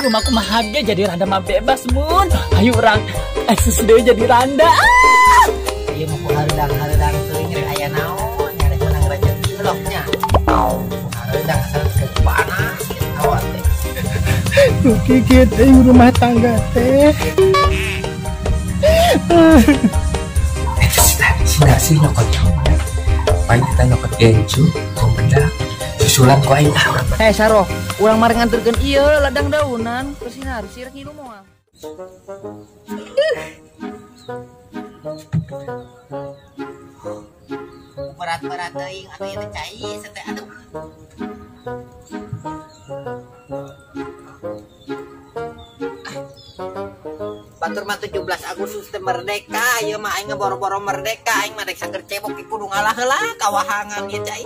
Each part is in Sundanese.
Rumahku mah ge jadi randa mah bebas mun. Ayo urang eksis deui jadi randa. Ieu mah hareudang-hareudang teuing rek aya naon, rek menang rezeki bloknya. Hareudang asal panas hawa teh. Gigit euy rumah tangga teh. Eta sih nyokot cowok. Paling kita nyokot gencu, gombedak, susulan ku aing ah urang. Eh Saroh, urang mari nganterkeun ieu ladang daunan ke sinar sirek ngilu moal. Berat-berat teuing atuh ieu teh cai teh aduh. Batur mah 17 Agustus teh merdeka, ieu mah aing boro-boro merdeka, aing mah rek sager cebok ki kudu ngalah heula kawahangan ieu cai.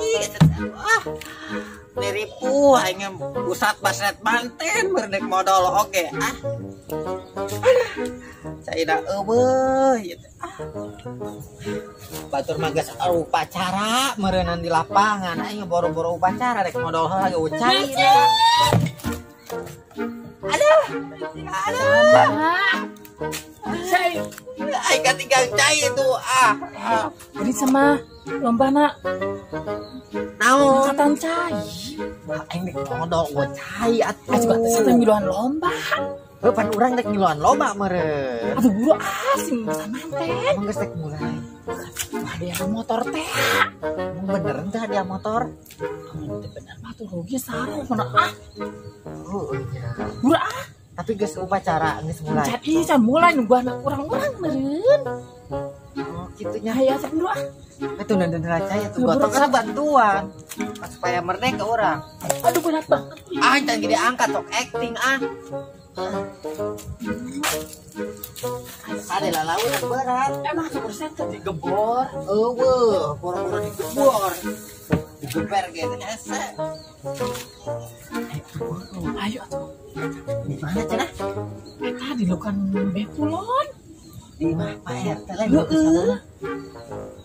Ah. Niripuh aing pusat basret Banten merdek modal oge ah. Cai da eueuh ieu teh. Ah. Batur mah geus upacara meureunnan di lapangan, aing boro-boro upacara rek modal heula ge cai. Aduh. Aduh. Cai, aing katinggal cai itu ah. Jadi sama lomba nak naon? Angkatan cai. Aing rek modal gua cai atuh. Aing juga teh ngiluan lomba. Heuh pan urang rek ngiluan lomba meureun. Aduh buru ah sing manten. Emang geus rek mulai. Hadiah motor teh. Emang bener teh hadiah motor? Amun teh bener mah tuh rugi sareng mana ah. Heuh nya. Buru ah. Tapi geus upacara geus mulai. Can ih can mulai nungguan urang-urang meureun. Oh kitu nya. Aya sok buru ah. Atuh nandun heula cai atuh gotong kana bantuan supaya merdeka urang. Aduh berat banget. Ah can gede angkat sok acting ah. Ada lalaun berat. Emang sebenarnya teh digebor. Eueuh, boro-boro digebor. Digeber ge teh hese. Ayo atuh. Di mana cenah? Eta di lukan Bekulon. Di mah Pak RT lain. Heeh.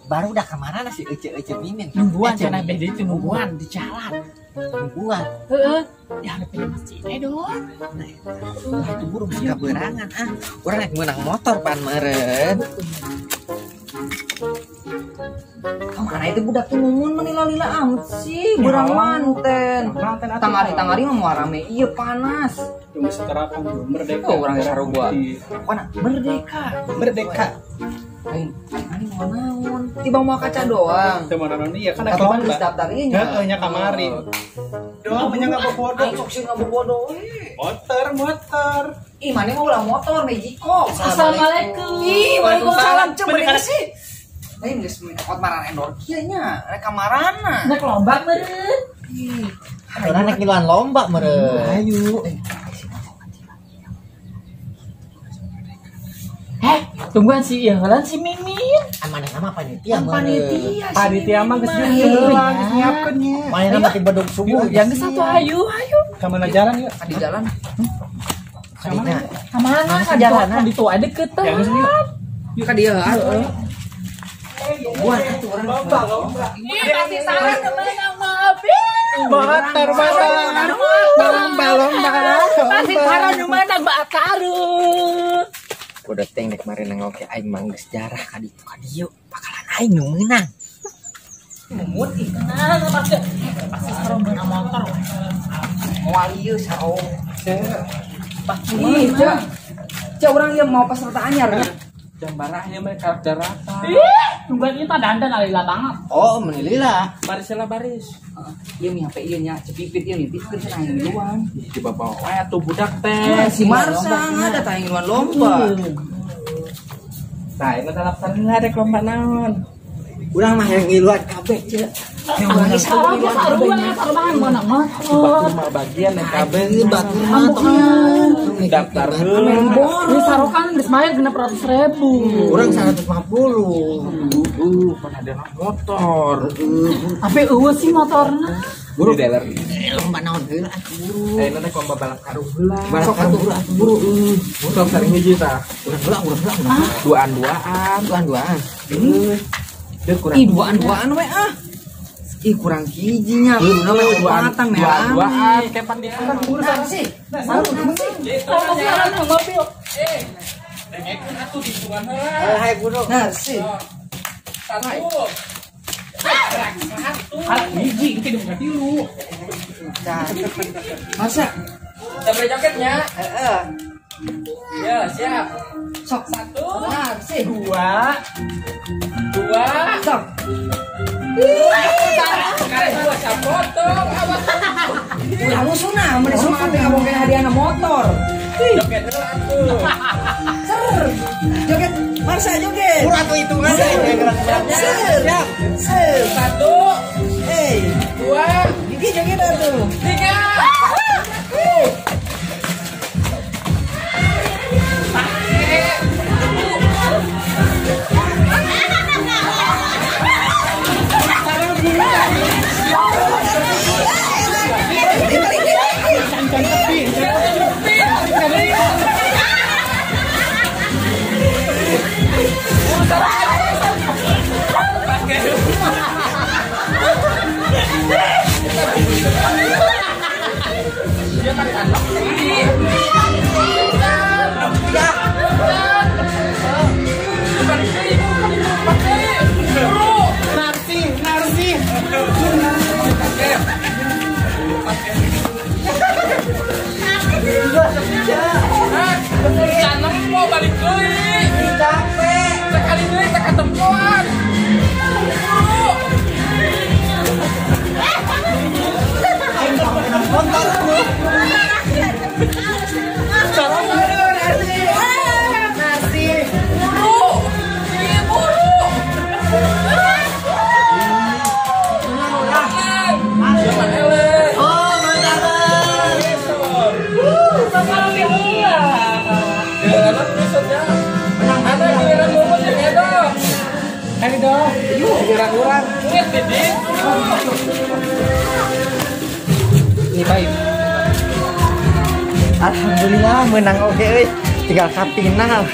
Baru udah kemana sih ece-ece mimin? Nungguan cenah beda itu nungguan di jalan. Nungguan. Heeh. Ya hareupeun masjid eh dong. Nah, itu buru geus kaberangan ah. Urang rek meunang motor pan meureun. Kamana itu budak tuh ngumun menila-lila amat sih, berang manten. Tangari-tangari mah moal rame, iya panas. Tunggu seterakan merdeka. Oh, urang sarua. Mana? Merdeka. Merdeka. Lain, aing mau naon? Tiba mau kaca doang. Teu mau naon iya kan tapi kan geus daftar ieu nya. Heeh nya kamari. Doang mah nya ngabobodo. Aing sok sieun ngabobodo we. Motor, motor. Ih, mana mah ulah motor Mexico. Assalamualaikum. Ih, waalaikumsalam. Ceu bener sih. Lain geus nyokot marana endor kieu nya, rek kamarana. Rek lomba meureun. Ih, urang rek ngiluan lomba meureun. Ayo. Tungguan si ieu heulan si Mimin. Amanah nama panitia meureun. Panitia. Panitia mah geus heula, geus nyiapkeun nya. Manehna mah ti bedog subuh. Yang geus atuh ayo, ayo. Ka mana jalan yuk? Ka di jalan. Ka mana? Ka mana? Ka jalan. Ka ditu aya deketan. Ya geus yuk. Yuk ka dieu atuh. Wah, atuh urang lomba. Ih, pasti salah menang mah abi. Motor, motor. Lomba, lomba. Pasti salah nu menang mah tarung. Udah teng dek kemarin nang oke aing mah geus jarah ka ditu ka dieu bakalan aing nu meunang. Mumut ih. Nah, pasti pasti sareng meunang motor. Moal ieu sareng. Ih, cek. Cek urang ieu mau peserta anyar. Jambarah ieu mah karakter rata. Ih, tungguan ieu tah dandan alila banget. Oh, meuni lila. Baris lah baris. Ieu mi HP ieu nya cepipit ieu nitipkeun cenah aing ngiluan. Ih, dibawa wae atuh budak teh. Si Marsa ada tah ngiluan lomba. Nah, ini daftar heula rek lomba naon. Urang mah yang ngiluan kabeh ceu. Yang sarua sarua mana mah. Batur mah bagian rek kabeh batur mah daftar heula. Ini sarokan geus mayar 600.000. Urang 150. Pan ada motor. Tapi eueuh sih motorna. Buru dealer. Lomba naon heula atuh buru. Ayeuna teh lomba balap karung heula. Balap karung buru atuh buru. Sok sering hiji tah. Urang heula, urang heula. Duaan-duaan, duaan-duaan. Heuh. Deu kurang. Ih, duaan-duaan we ah. Ih, kurang hijinya. Duaan, duaan, duaan, kapan di sih? Nah, sih. Sama mobil. Dengekeun atuh dihitungan heula. Hai guru. Narsi. 1. Alat hiji itu tidak tilu. Masa? Sampai joketnya. Heeh. Ya, siap. Sok 1, Narsi. 2. Sok. Karek 2 sapotong awas. Ulah musuhna mun semangat ngabongkeun hadiahna motor. Joget heula atuh. Ser. Joget Marsa joget. Kurang tuh hitungan. Siap. Ser. 1, 2, Gigi joget atuh. 3. Narsi. Caneng mau balik deui. Capek. Sekali deui teh katempoan. Motor lu. Narsi. Buru. Ieu buru. Siapa eleh? Oh, menang. Menang ada giliran mumun jeung Edo. Ayo dong. Giliran urang. Ingat Didit. Ini baik. Alhamdulillah menang oge euy. Tinggal ke final.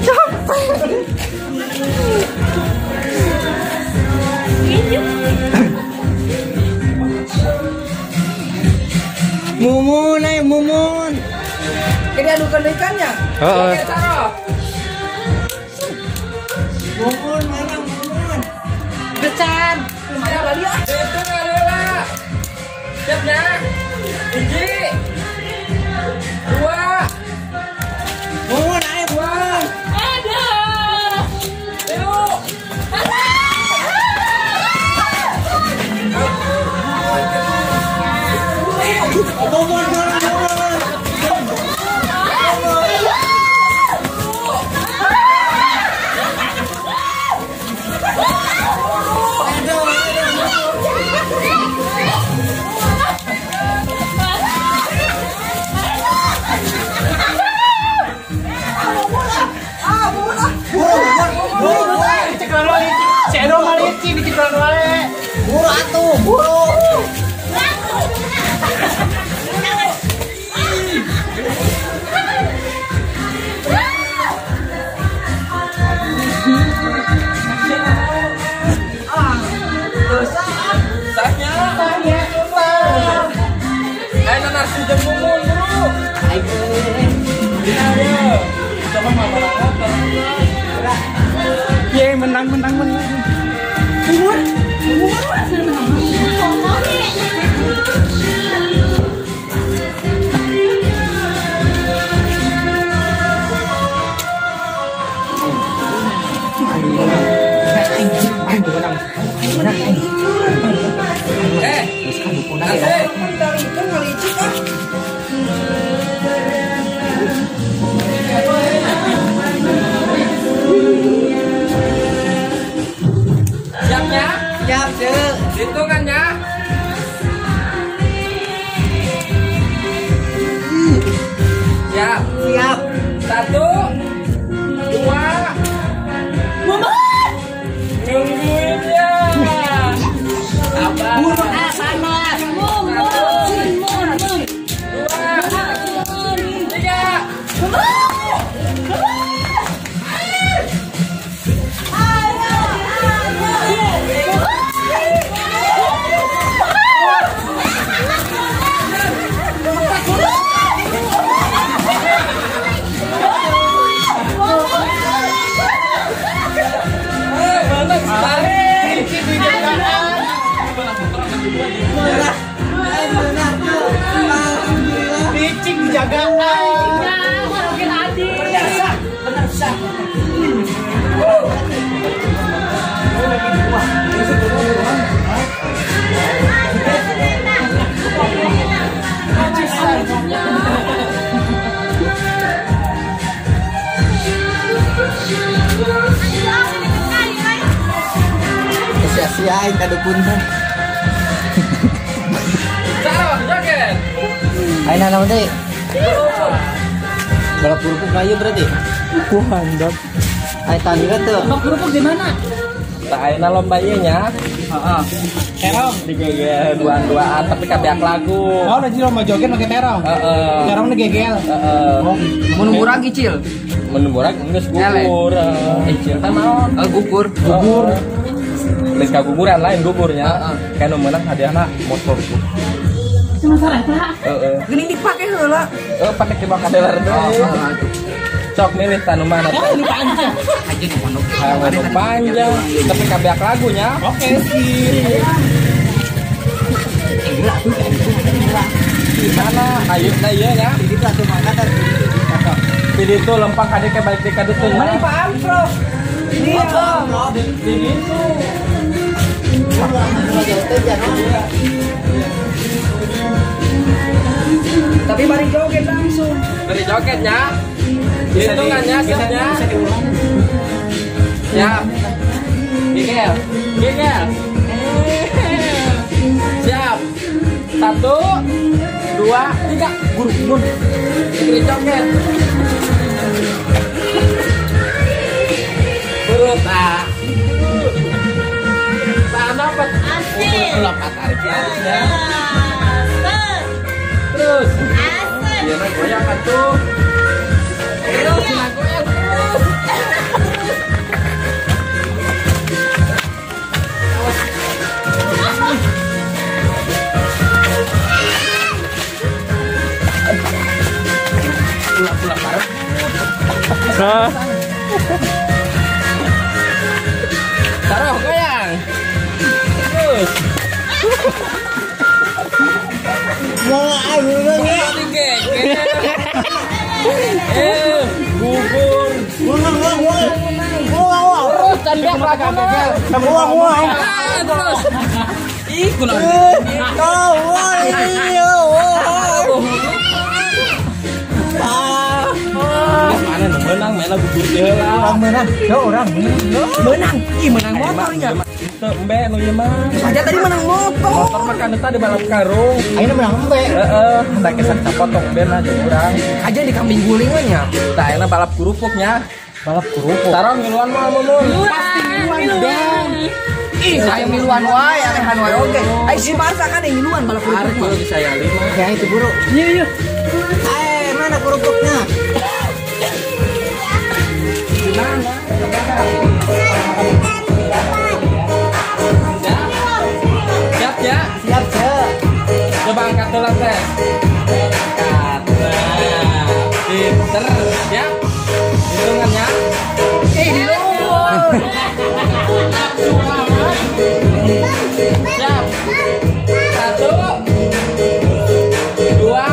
Capek. Mumun, ayo Mumun. Ini adukan ikannya. Heeh. Mumun mana Mumun? Becan. Lumayan kali ya. Itu heula. Siap ya. 1, 2. Mumun ayo Mumun. Ada. 3. Mumun, mumun, mumun. Buru atuh, buru. Sahnya. Ayo narsi jeung Mumun buru. Ayo. Ayo. Coba mah balap motor. Ye, menang. Menang. Siapnya? Siap, Cek. Hitungannya? Siap. Siap. 1, 2. Mumun. Nungguin ya. Sabar. Buru sana. Mumun. 2, 3. Ayo. Jagaan. Mungkin adi. Benar sah. Sia-sia aing kadukun teh. Sarah joget. Aing naon teh? Balap kerupuk aja berarti. Ku handap. Aing tandingan tuh. Balap kerupuk di mana? Tah ayeuna lomba ieu nya. Heeh. Terong digegel dua-duaan tapi kabeak lagu. Oh, jadi lomba joget pakai terong. Heeh. Terongnya gegel. Heeh. Oh, mun murah kicil. Mun murah geus gugur. Kicil teh naon? Gugur. Gugur. Lain kaguguran lain gugurnya. Kayak nu meunang hadiahna motor. Motor eta? Heeh. Geuning dipake heula. Heeh, pake ke baka dealer deui. Sok milih tanu mana teh? Nu panjang. Aja nu pondok. Nu panjang, tapi kabeak lagunya. Oke sih. Di mana? Ayo na ieu nya. Di ditu atuh mana teh? Di ditu lempang ka dieu balik ka ditu nya. Mana Pak Amprok? Iya, di ditu. Tapi bari joget langsung. Bari jogetnya. Hitungannya siapnya. Siap. Gigel. Gigel. Siap. 1, 2, 3. Buru, buru. Bari joget. Buru tak. Dapat asik. Lompat tarik ya. Terus. Asik. Iya, goyang atuh. Terus goyang terus. Pula-pula parah. Taruh goyang. Terus. Gugur. Terus tanda laguna. Terus. Ih, kunaon. Mana nu meunang, mana gugur teh heula. Urang meunang. Yo urang menang. Ih, menang motor nya. Teu embe nu ieu mah. Saja tadi menang motor. Motor mah kan tadi balap karung. Ayeuna menang embe. Heeh, tah kesan sapotong ben aja urang. Aja di kambing guling we nya. Tah ayeuna balap kerupuknya. Balap kerupuk. Tarong ngiluan mah mun. Pasti ngiluan dong. Ih, saya ngiluan wae, anehan wae oge. Ai si Barca kan yang ngiluan balap kerupuk. Arek bisa ya lima. Ya itu buru. Iya, iya. Eh, mana kerupuknya? Di mana? Siap ya? Siap, Cek. Coba angkat dulu, Teh. Angkat. Nah, pinter. Siap? Hitungannya. Eh, di luar. Siap. 1, 2.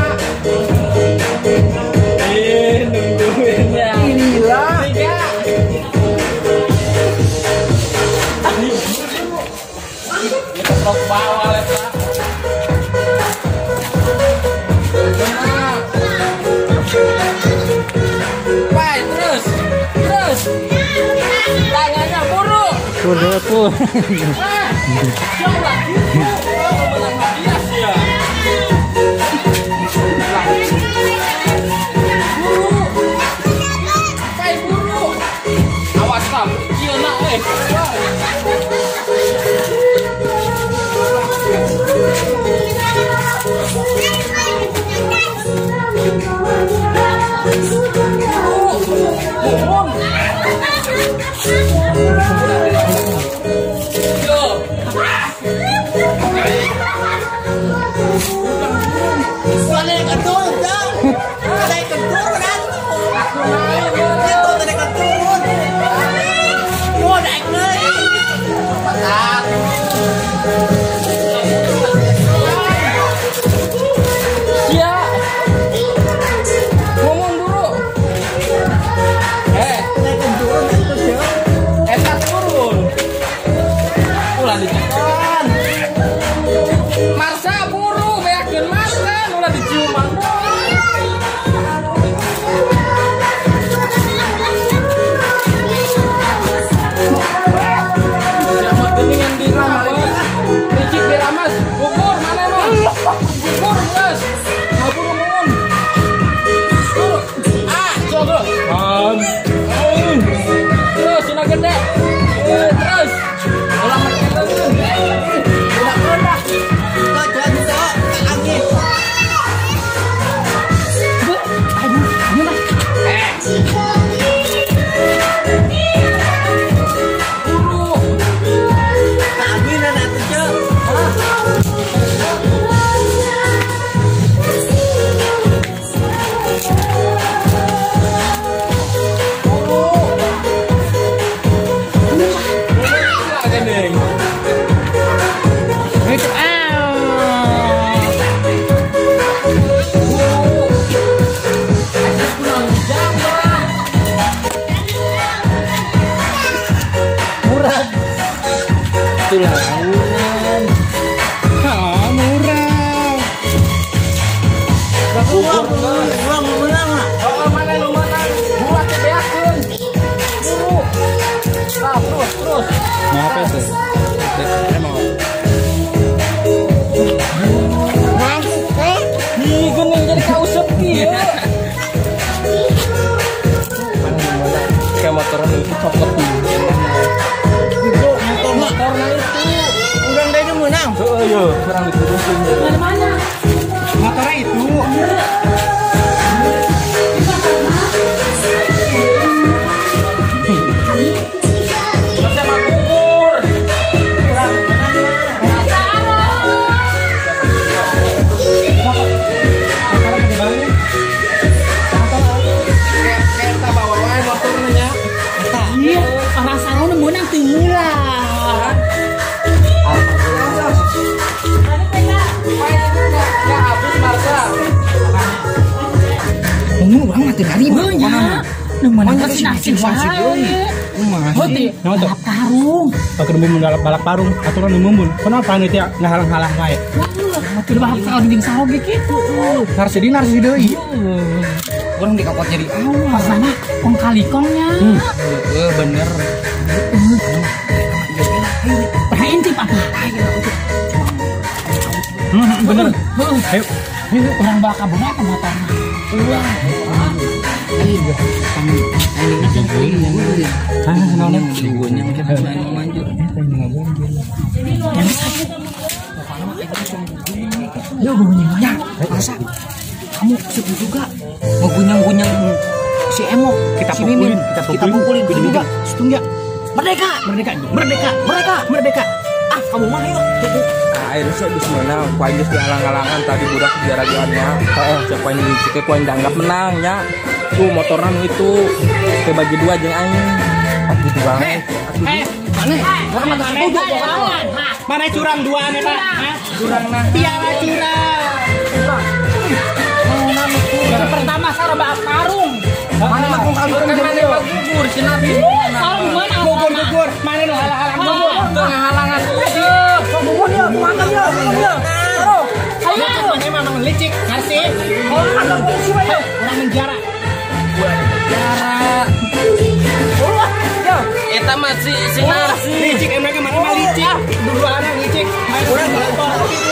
Nungguinnya. Gila. 3. Rok bawah eta. Pai, terus. Terus. Tangannya buru. Kudu tuh. Coba gitu. Menang hadiah sih ya. Buru. Pai buru. Awas lah, ieu na euy. Yo. Mau apa tuh? Emang. Nih geuning jadi kausep kieu. Kayak motoran itu coklat nih. Motorna itu. Urang deui nu meunang. Heeh yo, kurang diturusin. Mana-mana. Motornya itu. Sama gugur. Kayak eta bawa wae motorna nya. Iya, orang sarung nu meunang teu heula. Enggak habis Marsa. Mun urang mah teu narima. Nu meunang teh nasi wae. Kumaha sih? Balap karung. Pakai mumbul balap parung, aturan nu mumbul. Kenapa panitia ngahalang-halang wae? Udah balap karung jeung sahoge kitu. Narsi di narsi deui. Urang dikapot jadi awas. Pasana kong kali kongnya. Heeh, bener. Pernah intip apa? Bener. Ayo. Urang bakal kabur apa motorna? Ya, masa kamu setuju juga ngegunyang-gunyang si Emok, Kita si Mimin, pukulin, kita pukulin kita juga. Setuju. Merdeka, Merdeka, merdeka, merdeka, merdeka. Ah, kamu mah ayo. Air sih geus meunang, ku aing geus dihalang-halangan tadi budak jarajuannya. Heeh, siapa yang dicike ku aing dianggap menang nya. Tuh motorna nu itu kebagi dua jeung aing. Ah gitu banget. Mana? Orang mah setuju pokoknya. Mana curang dua ane, Pak? Curang nah. Piala curang. Itu pertama sareng balap karung. Mana mah kong kali kong Kan mana mah gugur cenah bi. Sareng meunang. Gugur-gugur, mana nu halang-halang gugur. Teu ngahalangan. Gugur ya, kumaha ya, gugur ya. Ayo. Mana memang licik, narsi. Kantor polisi wae ya. Orang menjara. Jara. Ya. Eta mah si narsi. Licik, mereka mana mah licik. Dua-duaan licik. Urang motor.